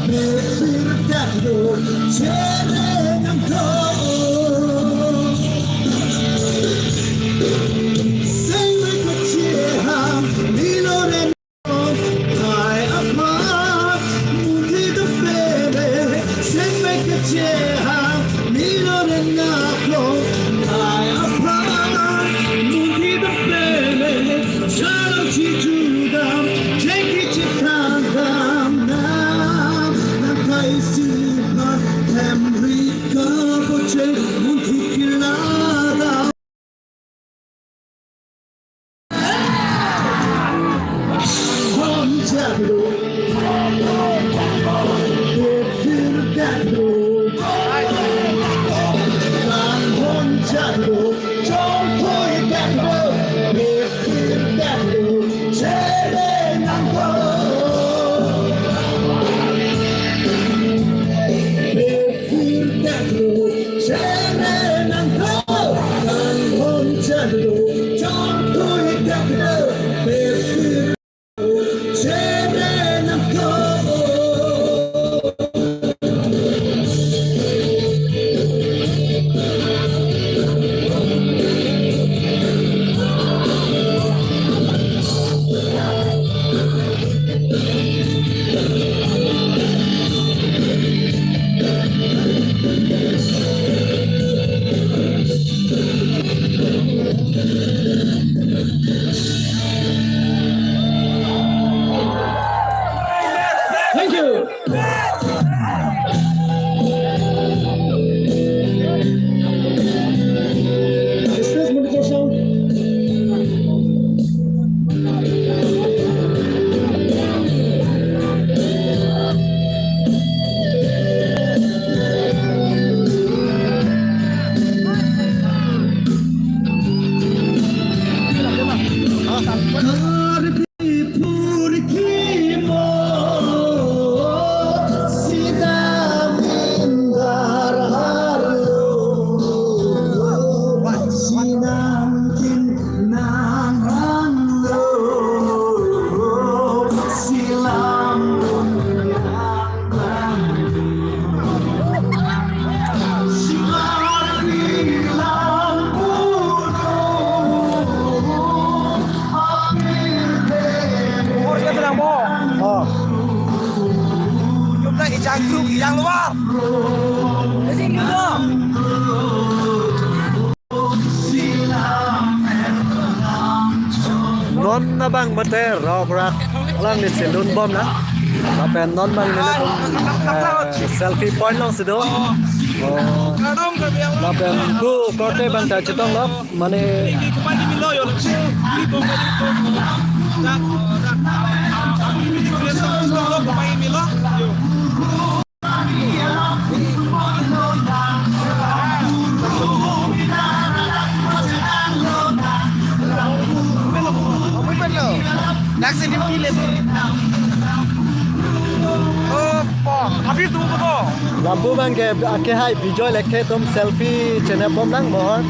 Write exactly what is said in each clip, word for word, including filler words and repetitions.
Thank you. Dismiss monitor sound. Umur kita sedang bohong. Oh. Kita ijang grup, ijang luar. Jadi gitu. Non abang mate rok rak lang ni silun bom na. Lapen non abang ni latum, eh, selfie point alongsi do. Oh. Lapen ku korte abang ta chetong lo. Mane Lapu abang ke ake hai Bijoy Lekthe atum selfie chenep bom nang mohor.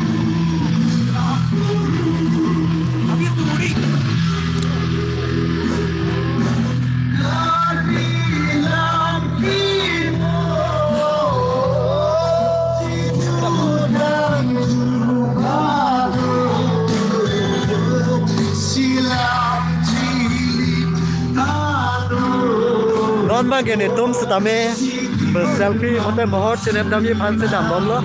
Non abang ke netum setame selfie mate mohor chenep damji aphan si dam bom lo.